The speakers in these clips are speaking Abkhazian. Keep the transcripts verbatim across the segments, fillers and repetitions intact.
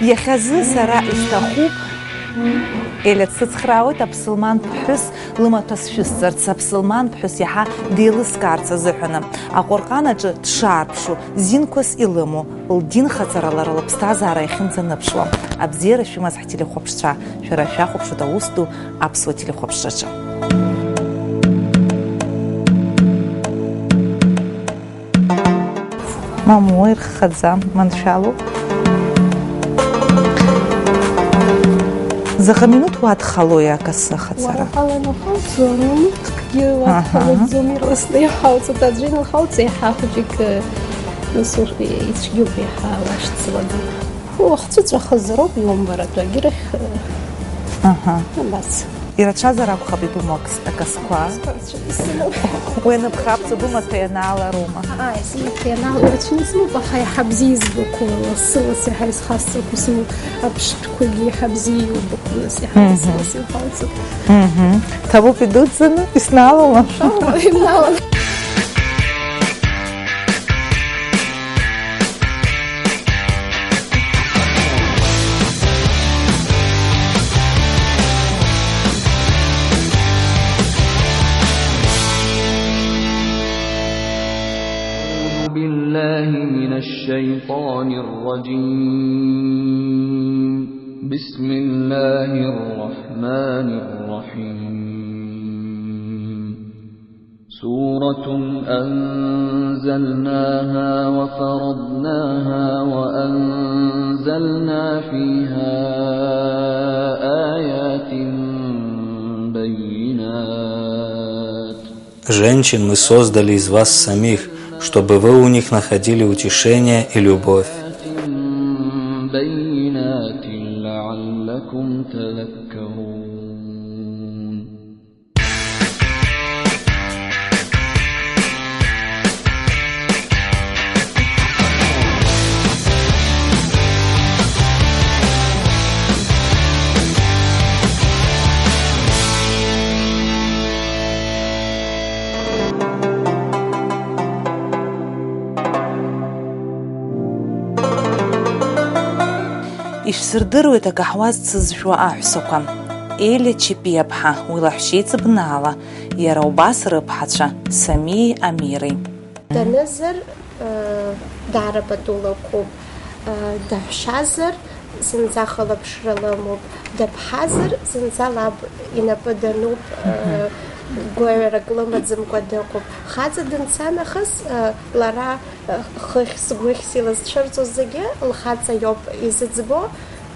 Иахьазы сара исҭахуп, Елиа дсыцхраауеит аԥсылман ԥҳәыс лымаҭәа сшәысҵарц, аԥсылман ԥҳәыс иаҳа деилыскаарц азыҳәаны. Аҟәырҟан аҿы дшаарԥшу, зинқәас илымоу, лдин хаҵара лара лыԥсҭазаара иахьынӡаныԥшуа. Абзиара шәымаз ҳтелехәаԥшцәа, шәара шәахәаԥшуеит аус ду аԥсуа телехәаԥшраҿы. Мамоу, ирххаӡам, маншәалоуп. Заҟа минуҭ уадхалои акасы ахаҵара? Уадхалан ухалҵуа, минуҭкгьы уадхалаӡом, аҳа, ирласны иҳауҵоит, аӡәы инылхалҵ, еиҳа хәыҷык, нас урҭ ицәгьоуп, еиҳа лашьцыланы. Уахцәыҵәахызароуп иумбаратәы, агьырахь, аҳа, абас. Ирацәазар акәхап ибымоу акс-, акасқәа. Акасқәа рацәаны исымоуп. Уи аныбхаԥҵо бымаҭәа ианаалароума? Ааи, сымаҭәа ианаало ирацәаны исымоуп, аха иаҳа бзиа избақәоу, лассы-лассы иаҳа исхасҵақәоу сымоуп, аԥштәқәагьы иаҳа бзиа иубақәоу, нас иаҳа, мгм, лассы-лассы ихалҵоуп. Мгм. Ҭабуп идуӡӡаны, иснаалома? Шәаҳауа, имнаалан. أعوذ بالله من الشيطان الرجيم. بسم الله الرحمن الرحيم. سورة أنزلناها وفرضناها وأنزلنا فيها آيات بينات. Женщин мы создали из вас самих, чтобы вы у них находили утешение и любовь. بينات لعلكم تذكرون. Ишәсырдыруеит акаҳуа зцызшәуа аҳәсақәа. Елиа Чепиаԥҳа, уи лаҳәшьеиҵбы Наала, иара убас рыԥҳацәа, Самиеи Амиреи. Данызар, даара пату лықәуп, даҳәшьазар, зынӡа хылаԥшра лымоуп, даԥҳазар, зынӡа лаб инапы дануп, гәаҩарак лымаӡамкәа дыҟоуп. Хаҵа данца нахыс, лара, хыхь сгәыхь силазцәырҵуа зегьы лхаҵа иоуп изыӡбо,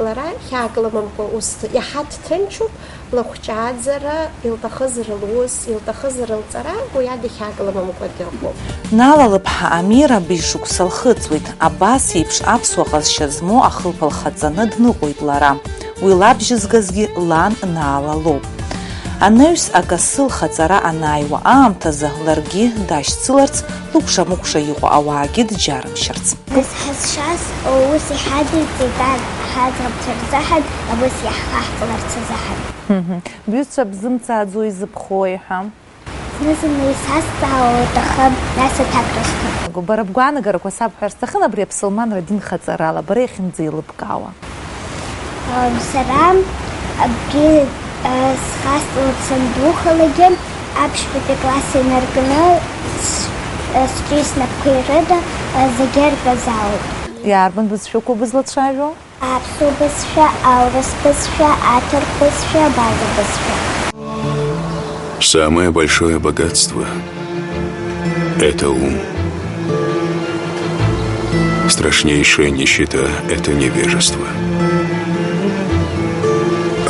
лара хьаак лымамкәа ус иаҳа дҭынчуп, лыхәҷааӡара, илҭахызар лус, илҭахызар лҵара, уи ада хьаак лымамкәа дыҟоуп. Наала лыԥҳа Амира быжь шықәса лхыҵуеит, абас еиԥш аԥсуа ҟазшьа змоу ахылԥа лхаҵаны дныҟәоит лара. Уи лабжьызгазгьы лан Наала лоуп. Анаҩс акасы лхаҵара анааиуа аамҭазы ларгьы дашьцыларц, лыкәша-мыкәша иҟоу ауаагьы дџьарымшьарц. Нас ҳазшаз ус иҳадиҵеит, ан, ҳаӡӷабцәа рзыҳәан, абас иаҳхаҳҵаларц азыҳәан. Мгм. Бҩызцәа бзымцааӡо изыбхои ҳәа? Зны-зынла исазҵаауа уҭахым, нас аҭак рысҭом. Бара бгәаанагарақәа сабҳәар сҭахын абри аԥсылманра дин хаҵарала, бара иахьынӡеилыбкаауа. Ам, сара абри, а, схасҵалоуп сандухалагьы, аԥшьбатәи акласс инаркны с-, а, сҿи снапқәеи рыда, а, зегьы арказаауеит. Иарбан бызшәақәоу бызлацәажәо? Аԥсуа бызшәа, аурыс бызшәа, аҭырқә бызшәа, абаза бызшәа. Самое большое богатство — это ум. Страшнейшая нищета — это невежество.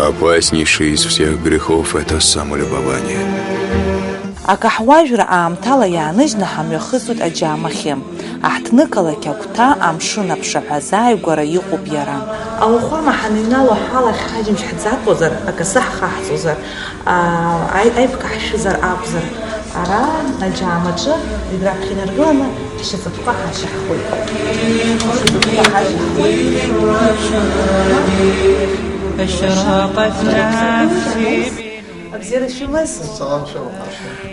Опаснейший из всех грехов — это самолюбование. Акаҳуажәра аамҭала иааныжьны ҳамҩахысуеит аџьаамахьы. Аҳҭнықалақь агәҭа амшын аԥшаҳәа азааигәара иҟоуп иара. Ауахәама ҳаныҩнало ҳалахь ҳаџьымшь ҳӡатәозар, акасы ҳхаҳҵозар, аа, аи-, аиԥка ҳшәызар акәзар, ара аџьаамаҿы зегь раԥхьа инаргыланы ҳшьаҵатәқәа ҳашьаҳхуеит. Ҳшьаҵатәқәа ҳашьаҳхуеит. أشرقت نفسي بنور. Бзиара шәымаз? Салам шәымоуп.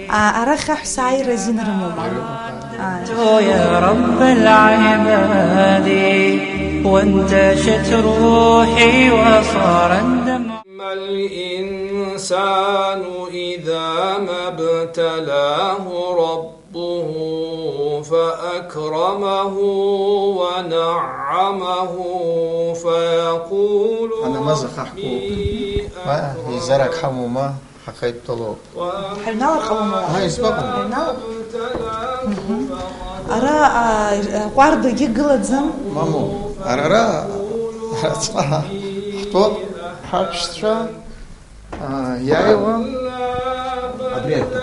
А, арахь аҳәса ааира азин рымоума? Ааи. يا رب العباد، وانتشت روحي وصار الدمع. أما الإنسان إذا ما ابتلاه ربه فأكرمه ونعمه فيقول أنا ما زخحكم. ربي ما أكرمن. يزرك حمومة. Ҳахеидтәалоуп. Ҳаҩналар ҟалома уа? Ҳа, избаҟам? Ҳаҩналап. Мгм. Ара, а, ҟәардагьы гылаӡам? Мамоу, ара, ара, арацҟа ҳтәоуп, ҳаҳәшьцәа, а, иааиуа. Абри аҩҭа.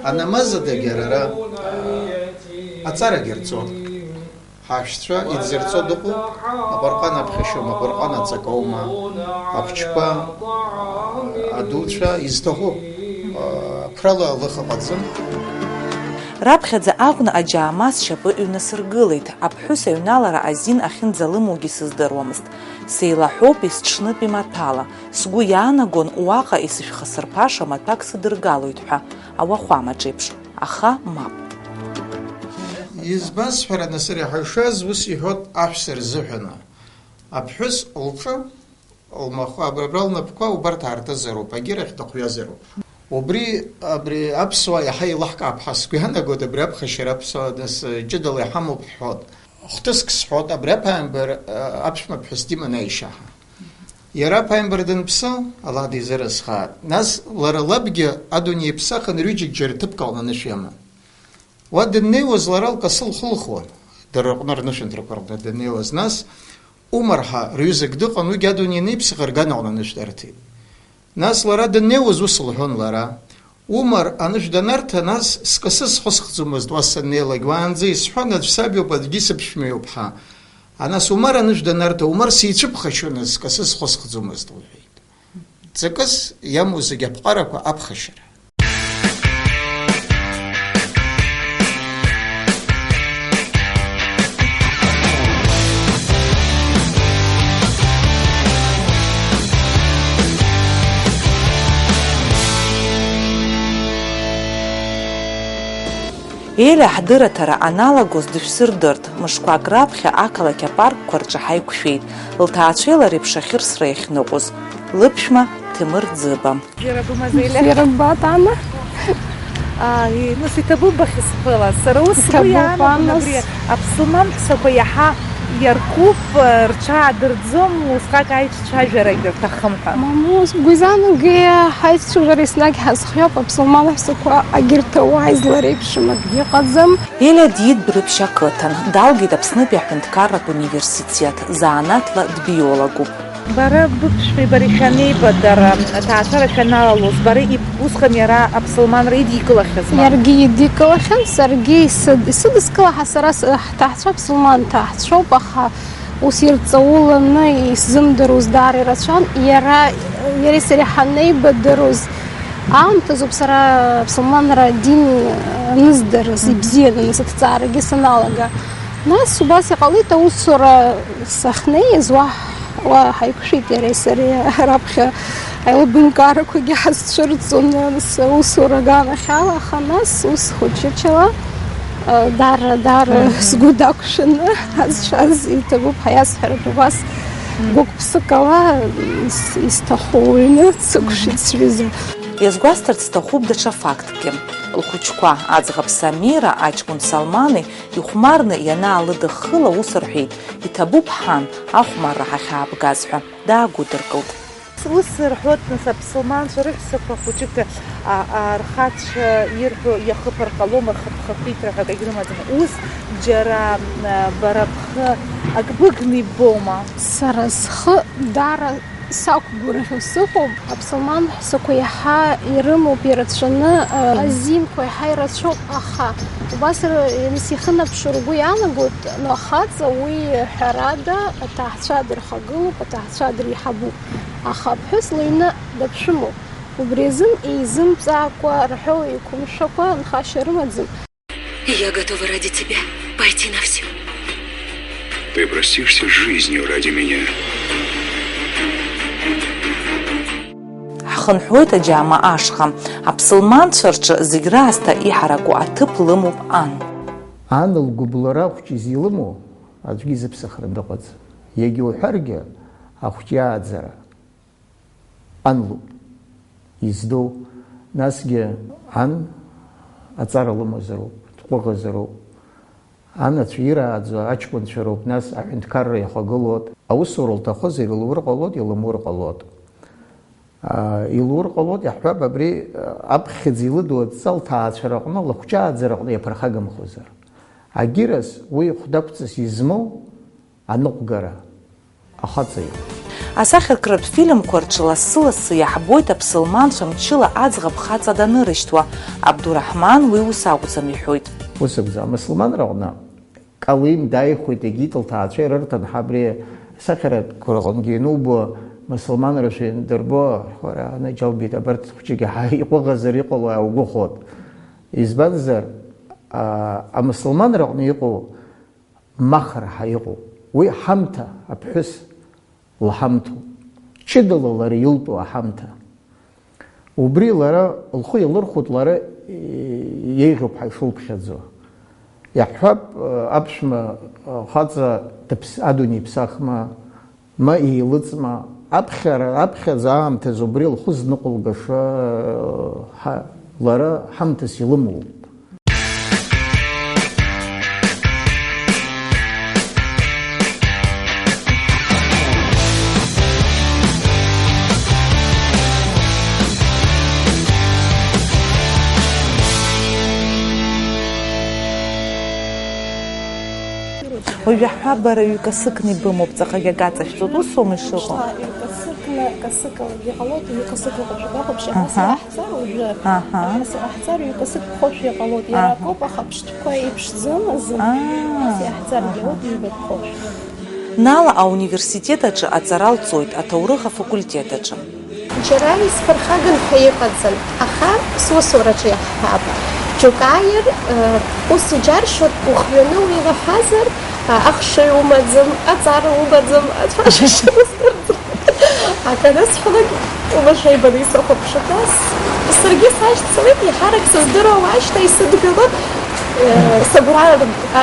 Анамазадагьы ара, ара, аҵарагьы рҵон. Ҳашьцәа идзырҵо дыҟоуп, аҟәырҟан аԥхьашьоума, аҟәырҟан аҵакоума, ахәыҷқәа, адуцәа изҭаху, қәрала лых ыҟаӡам. Раԥхьаӡа акәны аџьаама сшьапы ҩнасыргылеит, аԥҳәыс аҩналара азин ахьынӡалымоугьы сыздыруамызт. Сеилаҳәоуп есҽнытәи маҭәала, сгәы иаанагон уаҟа исышәхасырԥаша маҭәак сыдыргалоит ҳәа, ауахәамаҿ еиԥш. Аха мап. Избасҳәараны сара иҳаршаз ус иҳәот аҳәса рзыҳәаны. Аԥҳәыс лҿы, лмахәа, абра, абра лнапқәа убарҭ аартызароуп, агьырахь дыхҩазароуп. Убри, абри аԥсуаа иаҳа еилаҳкаап ҳәа сгәы иаанагоит, абри аԥхашьара аԥсуаа нас ҷыдала иҳамоуп ҳҳәот. Хҭыск сҳәот, абри аԥааимбар, а, аԥшәма ԥҳәыс диман аишьа ҳәа. Иара аԥааимбар данԥсы, Аллаҳ дизыразхааит. Нас лара лабгьы адунеи иԥсахын, рҩыџьагь џьара ҭыԥк аҟны анышә иаман. Уа дыннеиуаз лара лкасы лхылхуан, дара рҟны рнышәынҭрақәа рҟны дыннеиуаз. Нас Умар ҳәа рҩызак дыҟан, уигьы адунеи аниԥсах рган аҟны анышә дарҭеит. Нас лара дыннеиуаз ус лҳәон лара, Умар анышә данарҭа, нас скасы схысхӡомызт уа саннеилак, уаанӡа исҳәон, аӡә саб иоуп, аӡәгьы сыԥшәма иоуп ҳәа. Анас Умар анышә данарҭа, Умар сицәыԥхашьон, скасы схысхӡомызт, лҳәеит. Ҵакыс иамоу зегь аԥҟарақәа аԥхашьара. Елиа ҳдырраҭара аналагоз дышәсырдырт, мышқәак раԥхьа ақалақь апаркқәа рҿы ҳаиқәшәеит, лҭаацәеи лареи ԥшахьырсра иахьныҟәоз, лыԥшәма Ҭемыр Ӡыба. Бзиара бымаз, Елиа? Бзиара ббаҭана. Ааи, нас иҭабуп бахьысԥылаз. Сара ус сгәы иаанагон абри аԥсылман ҳәсақәа иаҳа иаркуп, рҽаадыртӡом, усҟак аицәажәарагьы рҭахым ҳәа. Мамоу, сгәы изаанагеит, ҳаицәажәара еснагь ҳазхиоуп, аԥсылман ҳәсақәа агьырҭ ауаа излареиԥшым акгьы ыҟаӡам. Елиа диит Дәрыԥшь ақыҭан, далгеит Аԥснытәи аҳәынҭқарратә университет, занааҭла дбиологуп. Бара быԥшәмеи бареи шәанеибадара, аҭаацәара шәаналалоз, бара иб-, усҟан иара аԥсылманра идикылахьазма? Иаргьы идикылахьан, саргьы исыд-, исыдыскылаха сара с-, ҳҭаацәа аԥсылман ҭаацәоуп, аха ус ирҵауланы исзымдыруаз даара ирацәан. Иара, иареи сареи ҳанеибадыруаз аамҭазоуп сара аԥсылманра адин аныздырыз, ибзианы, нас аҭҵаарагьы саналага. Нас убас иҟалеит аусура сахьнеиз, уа, уа ҳаиқәшәеит иареи сареи раԥхьа аилыбамкаарақәагьы ҳазцәырҵуан, нас аусура аганахьала, аха нас ус хәыҷы-чала, а, даара, даара сгәы дақәшәаны ҳазшаз иҭабуп ҳәа иасҳәартә убас гәык-ԥсыкала ис-, исҭаху уҩны дсыкәшеит сҩыза. Иазгәасҭарц сҭахуп даҽа фактгьы. Лхәыҷқәа, аӡӷаб Самира аҷкәын Салмани ихәмарны ианаалыдыххыла ус рҳәеит, иҭабуп, ҳан, ахәмарра ҳахьаабгаз ҳәа, даагәыдыркылт. Ус рҳәоит, нас, аԥсылманцәа рыҳәсақәа хәыҷык, а, а, рхацәа ирҳәо иахыԥар ҟалом, рхатә хақәиҭра ҳәа акагь рымаӡам. Ус џьара, а, бара бхы ак быгны иббома? Сара схы даара сақәгәырӷьо сыҟоуп, аԥсылман ҳәсақәа иаҳа ирымоуп ирацәаны, а, азинқәа иаҳа ирацәоуп, аха убас р-, р-, ихынаԥшыр угәы иаанагоит, но ахаҵа уи ҳәарада, аҭаацәа дырхагылоуп, аҭаацәа дреиҳабуп, аха аԥҳәыс лыҩны даԥшәымоуп. Убри азын еизымҵаакәа рҳәо еиқәымшәакәа нхашьа рымаӡам. Я готова ради тебя пойти на всё. Ты простишься с жизнью ради меня. Хынҳәуеит аџьаама ашҟа. Аԥсылманцәа рҿы зегь раасҭа иҳараку аҭыԥ лымоуп ан. Ан лгәыбылра ахәҷы изилымоу аӡәгьы изыԥсахра дыҟаӡам. Иагьа уҳәаргьы, ахәҷы иааӡара ан лоуп издоу. Насгьы ан аҵара лымазароуп, дҟәыӷазароуп. Анацәа ирааӡо аҷкәынцәа роуп, нас аҳәынҭқарра иахагылоит. Аусура лҭахозар, илур ҟалоит, илымур ҟалоит. Аа, илур ҟалоит, иаҳҳәап, абри, аа, аԥхьаӡа илыду адҵа лҭаацәараҟны, лахәҷааӡараҟны иаԥырхагамхозар. Агьырас уи хәдақәҵас измоу аныҟәгара ахаҵа иоуп. Асахьаркратә фильмқәа рҿы лассы-лассы иаҳбоит аԥсылманцәа мчыла аӡӷаб хаҵа данырышьҭуа. Абдураҳман уи ус акәӡам иҳәоит. Ус акәӡам, амысылманраҟны Калим дааихәеит, егьит лҭаацәа ирырҭан, ҳа абри асахьаркратә рҟынгьы ианубо, мусулманрашәа иандырбо, ҳәара анаџьалбеит, абарҭ хәҷык иаҳа иҟәыӷазар иҟало ааигәахоит. Избанзар, а, амусулманраҟны иҟоу махра ҳәа иҟоуп. Уи ҳамҭа, аԥҳәыс лҳамҭоуп. Ҷыдала лара илтәу аҳамҭа. Убри лара лхы иалырхәоит, лара, е, еиӷьуп ҳәа ишылԥхьаӡо. Иаҳҳәап, е, аԥшәма, е, хаҵа дыԥс-, адунеи иԥсахма, ма еилыҵма, аԥхьара, аԥхьаӡа аамҭазы убри лхы зныҟәылгаша, е, ҳа-, лара ҳамҭас илымоуп. Уажәы ҳҳәа, бара ҩ-касыкны ибымоуп, ҵаҟагьы акаҵашәҵоит, ус аума ишыҟоу? Ҩ-касыкны, касыкалагьы ҟалоит, ҩ-касык ыҟоуп, шәабахәаԥши, ас Аҳа. Иаҳҵар уажәы. Аҳа. Ас иаҳҵар ҩ-касык ԥхошәа иҟалоит, иара Аҳа. Акоуп, аха ԥштәқәа иԥшӡам азы. Аа. Ас иаҳҵаргьы Аҳа. Ауеит ҩбатәхошәа. Наала ауниверситет аҿы аҵара лҵоит, аҭоурых афакультет аҿы. Џьара исԥырхаган ҳәа иҟаӡам, аха сусураҿы иаҳҳәап. Џьоук ааир, э, ус иџьаршьоит, ухҩаны уеилаҳәазар, а, ахшыҩ умаӡам, аҵара умаӡам, ацәажәашьа узҭарҵом. Акы анысҳәалак, умашәа ибаны исыхәаԥшуп, нас саргьы сашьцылеит, еиҳарак сыздыруа уашьҭа исыдгылоит, э, сыгәра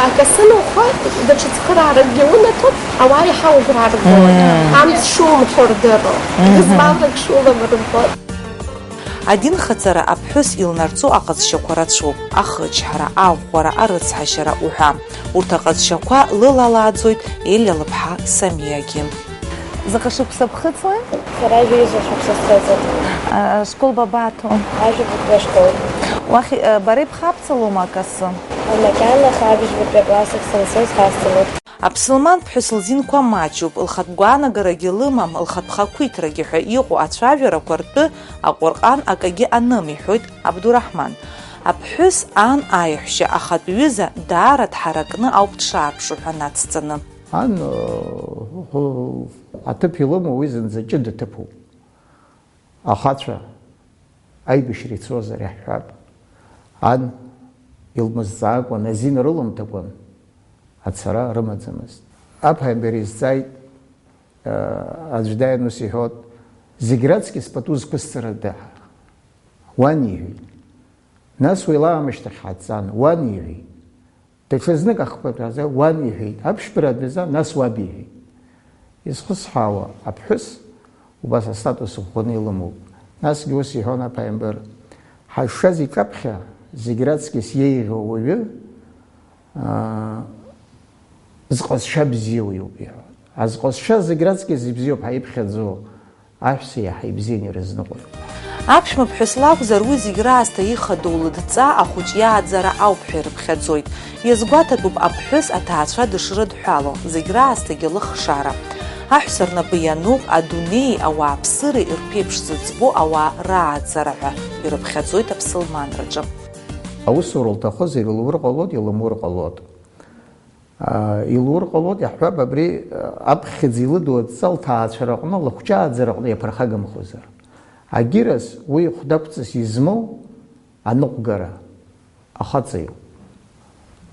Акы сымахәа, даҽа цхырааракгьы унаҭоит, ауаа иаҳа угәра ргоит. Мм. Амц шумҳәо рдыруеит. Мгм. Гызмалрак шулам рбоит. Адинхаҵара аԥҳәыс илнарҵо аҟазшьақәа рацәоуп, ахычҳара, аӷәӷәара, арыцҳашьара уҳәа. Урҭ аҟазшьақәа лылалааӡоит Елиа лыԥҳа Самиагьы. Заҟа шықәса бхыҵуеи? Сара ҩажәа шықәса схыҵит. А, ашкол бабаҭо? Ажәабатәи ашкол. Уахь, а, бара ибхабҵалома акасы? Макьана, аха абжьбатәи аклассик сынцоз ҳасҵалоит. Аԥсылман ԥҳәыс лзинқәа маҷуп, лхатә гәаанагарагьы лымам, лхатә хақәиҭрагьы ҳәа иҟоу ацәажәарақәа ртәы Аҟәырҟан акагьы аным, иҳәоит Абдураҳман. Аԥҳәыс ан аеҳәшьа ахатә ҩыза даара дҳаракны ауп дшаарԥшу ҳәа нацҵаны. Ан, э, аҭыԥ илымоу уи зынӡа ҷыда ҭыԥуп. Ахацәа аибашьра ицозар иаҳҳәап. Ан илмызҵаакәан, азин рылымҭакәан ацара рымаӡамызт. Аԥааимбар изҵааит, э, аӡә дааин ус иҳәот, зегь раҵкьыс пату зқәысҵарада? Уан иҳәеит. Нас уи лаамышьҭахь ҳадҵан, уан иҳәеит. Даҽазнык ахԥатәазы уан иҳәеит, аԥшьбара адәазы, нас уаб иҳәеит. Изхысҳәаауа аԥҳәыс убас астатус ӷәӷәаны илымоуп. Насгьы ус иҳәон аԥааимбар, ҳазшаз иҿаԥхьа зегь раҵкьыс иеиӷьу ауаҩы, аа, зҟазшьа бзиоу иоуп иҳәон. Азҟазшьа зегь раҵкьыс ибзиоуп ҳәа иԥхьаӡоу Аҳәса иаҳа ибзианы ирызныҟәоит. Аԥшәма ԥҳәыс лакәзар, уи зегь раасҭа ихадоу лыдҵа ахәыҷ иааӡара ауп ҳәа ирыԥхьаӡоит. Иазгәаҭатәуп аԥҳәыс аҭаацәа дышрыдҳәало, зегь раасҭагьы лыхшара. Аҳәса рнапы иануп адунеии ауааԥсыреи рԥеиԥш зыӡбо ауаа рааӡара ҳәа ирыԥхьаӡоит аԥсылманраҿы. Аусура лҭахозар, илур ҟалоит, илымур ҟалоит. Аа, илур ҟалоит, иаҳҳәап, абри, аа, аԥхьаӡа илыду адҵа лҭаацәараҟны, лахәҷааӡараҟны иаԥырхагамхозар. Агьырас уи хәдақәҵас измоу аныҟәгара ахаҵа иоуп.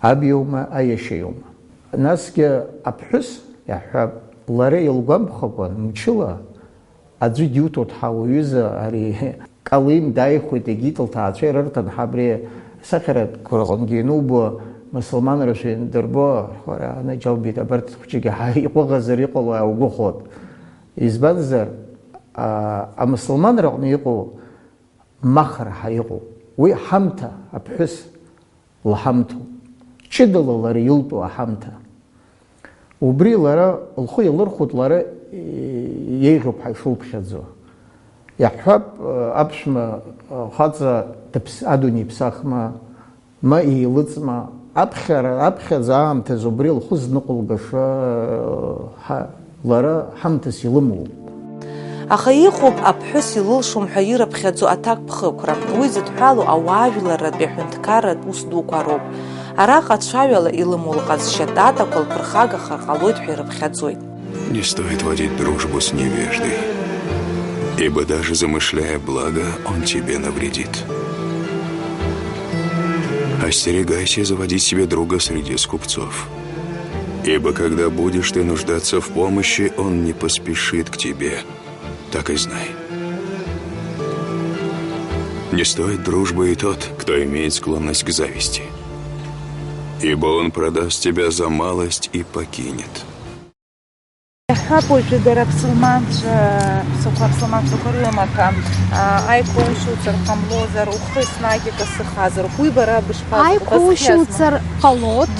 Аб иоума, аиашьа иоума? Насгьы аԥҳәыс, иаҳҳәап, лара илгәамԥхакәан, мчыла Аӡәы диуҭоит ҳәа уҩыза ари Калим дааихәеит, егьит лҭаацәа ирырҭан ҳәа абри асахьаркыра аҟынгьы ианубо, мусулманрашәа иандырбо, ҳәара анаџьалбеит, абарҭ хәҷык иаҳа иҟәыӷазар иҟало ааигәахәуеит. Избанзар, а, амусулманра аҟны иҟоу махра ҳәа иҟоуп. Уи ҳамҭа, аԥҳәыс лҳамҭоуп. Ҷыдала лара илтәу аҳамҭа. Убри лара лхы иалырхәоит, лара, е, еиӷьуп ҳәа ишылԥхьаӡо. Иаҳҳәап, е, аԥшәма, е, хаҵа дыԥс-, адунеи иԥсахма, ма еилыҵма, аԥхьара, аԥхьаӡа аамҭазы убри лхы зныҟәылгаша, ҳа-, лара ҳамҭас илымоуп. Аха иҟоуп аԥҳәыс илылшом ҳәа ирыԥхьаӡо аҭакԥхықәра. Уи зыдҳәалоу ауаажәларратәи аҳәынҭқарратә ус дуқәа роуп. Араҟа ацәаҩала илымоу лҟазшьа татақәа лԥырхагахар ҟалоит ҳәа ирыԥхьаӡоит. Не стоит водить дружбу с невеждой, ибо даже замышляя благо, он тебе навредит. Остерегайся заводить себе друга среди скупцов, ибо когда будешь ты нуждаться в помощи, он не поспешит к тебе. Так и знай. Не стоит дружбы и тот, кто имеет склонность к зависти, ибо он продаст тебя за малость и покинет. Иаҳҳәап, уажәы дара аԥсылманцәа, ԥсақәа, аԥсылманцәақәа рыламақәа, а, аиқәа ушьуцар ҟамлозар, ухы еснагь акасы хазароуп. Уи бара бышԥазыҟоу? Аиқәа ушьуцар ҟалоит,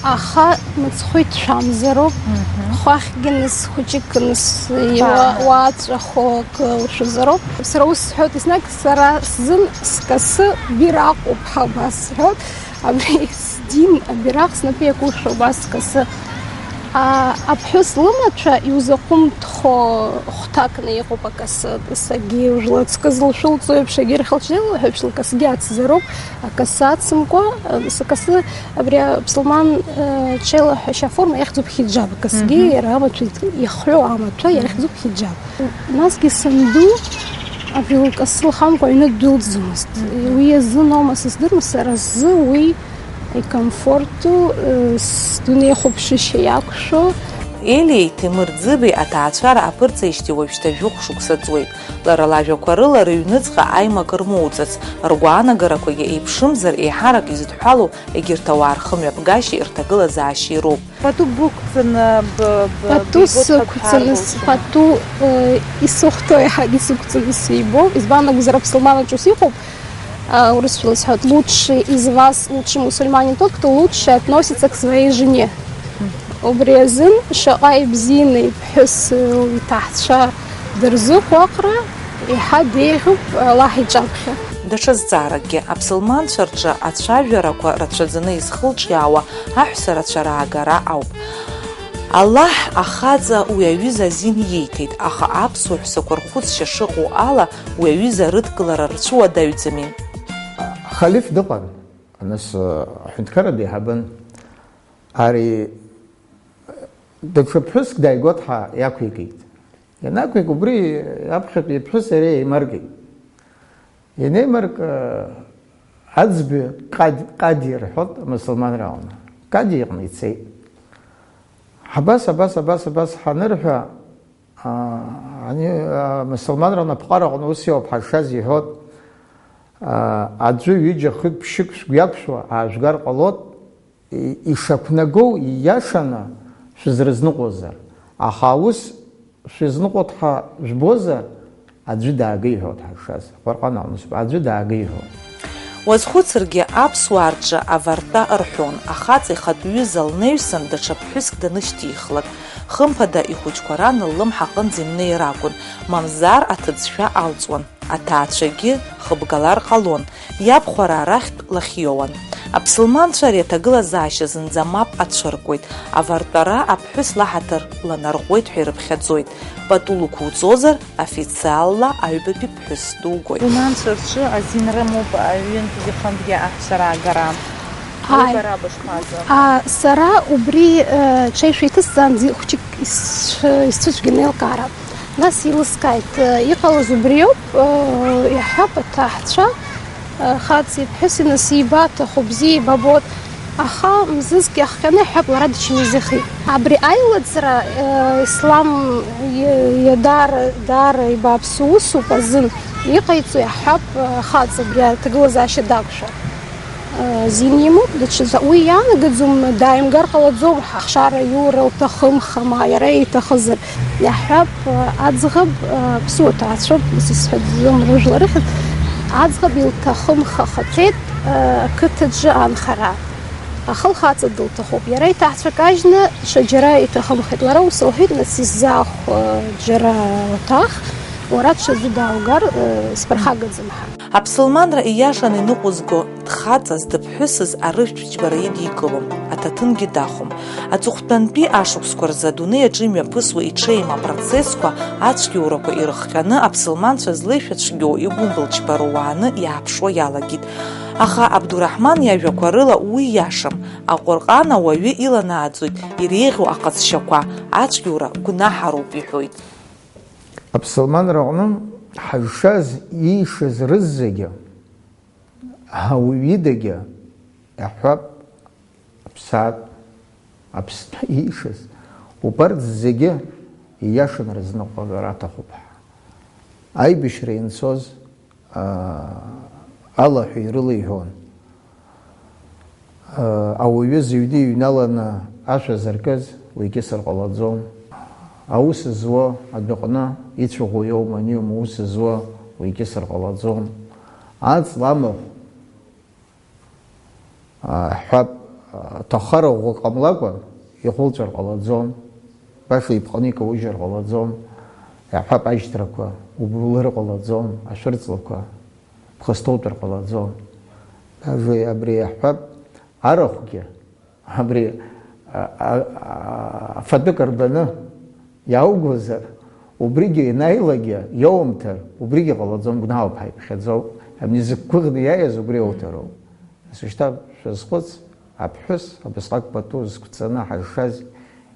аха мыцхәы иҭшәамзароуп. Мгм. Хәахьгьы нас, хәыҷык нас, Ба. Уа-, уаҵәахо акы ушәозароуп. Сара ус сҳәоит, еснагь сара сзын скасы бираҟуп ҳәа убас сҳәоит. Абри сдин, абираҟ снапы иакушәа убас скасы. А, аԥҳәыс лымаҭәа иузаҟәымҭхо хәҭакны иҟоуп акасы, сагьи, жәлацкы зылшәылҵо еиԥш, егьи рхылҵшьҭ еилаҳәа еиԥш, лкасгьы ацзароуп, акасы ацымкәа, сакасы абри аԥсылман, э, ҽеилаҳәашьа аформа иахьӡуп хиџьаб, акасгьы Мгм. иара амаҭәа ихҳәо амаҭәа Мгм. иахьӡуп хиџьаб. Насгьы санду абри лкасы лхамкәа аҩны ддәылҵӡомызт. Мгм. Уи азын аума сыздырам, сара сзы уи икомфорту, э, сдунеихәаԥшышьа иақәшәо. Елиеи Ҭемыр Ӡыбеи аҭаацәара аԥырҵеижьҭеи уажәшьҭа жәохә шықәса ҵуеит. Лара лажәақәа рыла рыҩныҵҟа аимак рмоуӡац, ргәаанагарақәагьы еиԥшымзар, еиҳарак изыдҳәалоу егьырҭ ауаа рхымҩаԥгашьеи рҭагылазаашьеи роуп. Пату бықәҵаны б-, б-, Пату бибоит ҳәа сықәҵаны, бҳәар с-, лшома? Пату, э, исыхәҭоу еиҳагьы сықәҵаны сибо. Избан акәзар, аԥсылман аҿы ус иҟоуп, а, урысшәала исҳәоит, лучше из вас, лучший мусульманин тот, кто лучше относится к своей жене. Мгм. Убри азын шаҟа ибзианы иԥҳәыс, э, иҭаҳцәа дырзыҟәаҟра, еиҳа деиӷьуп Аллаҳ иҿаԥхьа. Даҽа зҵааракгьы, аԥсылманцәа рҿы ацәажәарақәа рацәаӡаны изхылҿиаауа аҳәса рацәа раагара ауп. Аллаҳ ахаҵа уи аҩыза азин ииҭеит, аха аԥсуа ҳәсақәа рхәыцшьа шыҟоу ала, уи аҩыза рыдкылара рцәыуадаҩӡами? Халиф дыҟан, нас, аҳәынҭқарра деиҳабын. Ари даҽа ԥҳәыск дааигәа дҳа-, иақәикит. Ианақәик, убри аԥхьатәи иԥҳәыс иара еимаркит. Ианеимарк, аӡбаҩ Ҟад-, Ҟади рҳәоит, амусулманра аҟны. Ҟади иҟны ицеит. Абас, абас, абас, абас ҳанырҳәа, а, ани, а, мусулманра напҟараҟны ус иоуп ҳазшаз иҳәот, а, аӡәы, ҩыџьа, хҩык, ԥшьык шәгәы иақәшәо аажәгар ҟалот, и-, ишақәнагоу ииашаны шәызрызныҟәозар. Аха аус шәызныҟәот ҳәа жәбозар, аӡәы даагеи ҳәа уҭҳаршаз. Аҟәарҟан аҟны сб-, аӡәы даагеи ҳәа. Уазхәыцыргьы, аԥсуаа рҿы авартәа рҳәон, ахаҵа ихатә ҩыза лнаҩсан даҽа ԥҳәыск данышьҭихлак, хымԥада ихәыҷқәа ран ллымҳа аҟынӡа имнеир акәын, мамзар аҭыӡшәа алҵуан, аҭаацәагьы хыбгалар ҟалон, иабхәараа рахьтә лахьиоуан. Аԥсылманцәа ари аҭагылазаашьа зынӡа мап ацәыркуеит, авартәара аԥҳәыс лаҳаҭыр ланарҟәуеит ҳәа ирыԥхьаӡоит, пату лықәуҵозар, официалла аҩбатәи ԥҳәыс дугоит. Аԥсылманцәа рҿы азин рымоуп аҩынтәгьы хынтәгьы аҳәса раагара. Уи Ааи. Бара бышԥазы? А, сара убри, э, ҽеишәа иҭысҵаанӡа хәҷык исцәы-, исцәыцәгьаны еилкаара. Нас еилыскааит, э, иҟалаз убриоуп, э, иаҳҳәап, аҭаҳцәа, э, хаҵеи ԥҳәыси нас еибаҭаху, бзиа еибабот. Аха мзызк иахҟьаны иаҳҳәап, лара дычмазаҩхеит. Абри аилыҵра, э, ислам иа-, иа-, даара, даара ибааԥсу усуп азын. Иҟаиҵо иаҳҳәап, э, хаҵа убри аҭагылазаашьа дақәшәар. Э, зин имоуп, даҽаӡә уи иаанагаӡом, дааимгар ҟалаӡом, ҳахшара аиура лҭахымхама, иара иҭахызар. Иаҳҳәап, э, аӡӷаб, э, ԥсуа ҭаацәоуп, нас исҳәаӡом рыжәла рыхьӡ, аӡӷаб илҭахымхахахьеит, э, ақыҭаҿы анхара. Аха лхаҵа дылҭахуп. Иара иҭаацәа кажьны ҽаџьара иҭахымхеит. Лара ус лҳәеит, нас исзаахә, э, џьара уаҭах, уара ҽаӡәы дааугар, э, сԥырхагаӡам ҳәа. Аԥсылманра ииашаны иныҟәызго, дхаҵаз, дыԥҳәысыз арыжәтә џьбара идикылом, аҭаҭынгьы дахәом. Аҵыхәтәантәи ашықәсқәа рзы адунеи аҿы имҩаԥысуа иҽеим апроцессқәа, ацәгьоурақәа ирыхҟьаны аԥсылманцәа злеишәа цәгьоу игәымбылџьбароу уааны иааԥшуа иалагеит. Аха Абдураҳман иажәақәа рыла уи иашам. Аҟәырҟан ауаҩы иланааӡоит иреиӷьу аҟазшьақәа, ацәгьоура гәнаҳароуп иҳәоит. Аԥсылманра аҟны ҳазшаз, иишаз рызегьы, ауаҩ идагьы, иаҳҳәап, аԥсаатә, Аԥсны иишаз, убарҭ зегьы ииашаны рызныҟәгара аҭахуп ҳәа. Аибашьра ианцоз, аа, алаҳәа ирылеиҳәон. Ауаҩы зыҩны иҩналаны ашәа зыркыз, уигьы сыр ҟалаӡом. Аус зуа адәаҟны ицәаӷәо иоума, аниоума ус зуа, уигьы сыр ҟалаӡом. Аҵла амахә, ҳәап, ҭахара ӷәӷәак ҟамлакәа ихәылҵәар ҟалаӡом. Баша ипҟаны икаужьыр ҟалаӡом. Ҳәап, ажьҭрақәа убулыр ҟалаӡом, ашәырҵлақәа. Бхы сҭоутәыр ҟалаӡом. Даже абри иаҳҳәап, арахәгьы, абри, а, а, а, афатәык рбаны иааугозар, убригьы ианаилагьы иоумҭар, убригьы ҟалаӡом, гәнаҳауп ҳәа иԥхьаӡоуп. Абни зықәгәыӷны иааиз убри ауҭароуп. Нас шьҭа шәазхәыц, аԥҳәыс абасҟак пату зқәҵаны ҳазшаз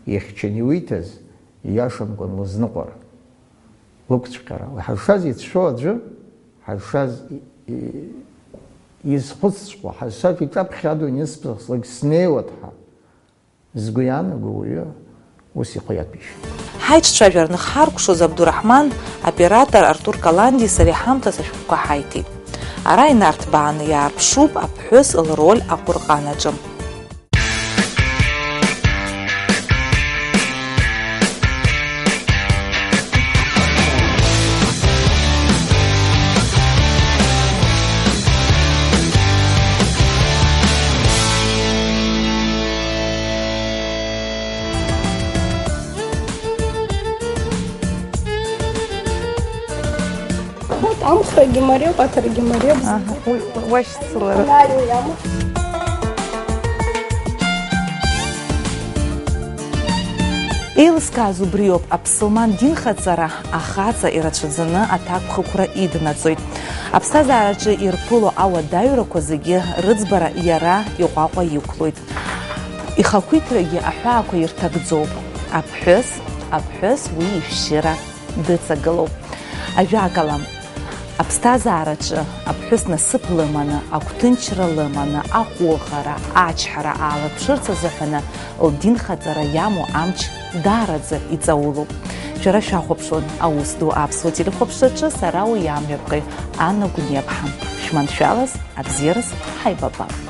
ихьчаны иуиҭаз, ииашамкәан лызныҟәара, лықәцәҟьара. Уи ҳазшаз ицәшәо аӡәы, ҳазшаз и-, и-, изхәыцҵәҟьо, ҳазшаз иҿаԥхьа адунеи сыԥсахлак снеиуа дҳа, згәы иаанаго уаҩы ус ихы иаҭәеишьоит. Ҳаиҿцәажәара анхҳаркәшоз Абдураҳман, оператор Артур Каланди сареи ҳамҭас ашәҟәқәа ҳаиҭеит. Ара инарҭбааны иаарԥшуп аԥҳәыс лроль Аҟәырҟан аҿы. Вот, амхрагьы мариоуп, аҭарагьы мариоуп. Аҳа, уи уашьцылара. Анаҩ иамоуп. Еилыскааз убриоуп, аԥсылман динхаҵара ахаҵа ирацәаӡаны аҭакԥхықәра иднаҵоит. Аԥсҭазаараҿы ирԥыло ауадаҩрақәа зегьы рыӡбара иара иҟәаҟәа иқәлоит. Ихақәиҭрагьы аҳәаақәа ирҭагӡоуп. Аԥҳәыс, аԥҳәыс уи ишәшьыра дыҵагылоуп. Ажәакала, аԥсҭазаараҿы аԥҳәыс насыԥ лыманы, агәҭынчра лыманы, аҟәыӷара, ачҳара аалырԥшырц азыҳәаны лдинхаҵара иамоу амч даараӡа иҵаулоуп. Шәара шәахәаԥшуан Аус ду аԥсуа телехәаԥшраҿы, сара уи амҩаԥгаҩ Анна Гәниаԥҳа. Шәманшәалаз, абзиараз, ҳаибабап.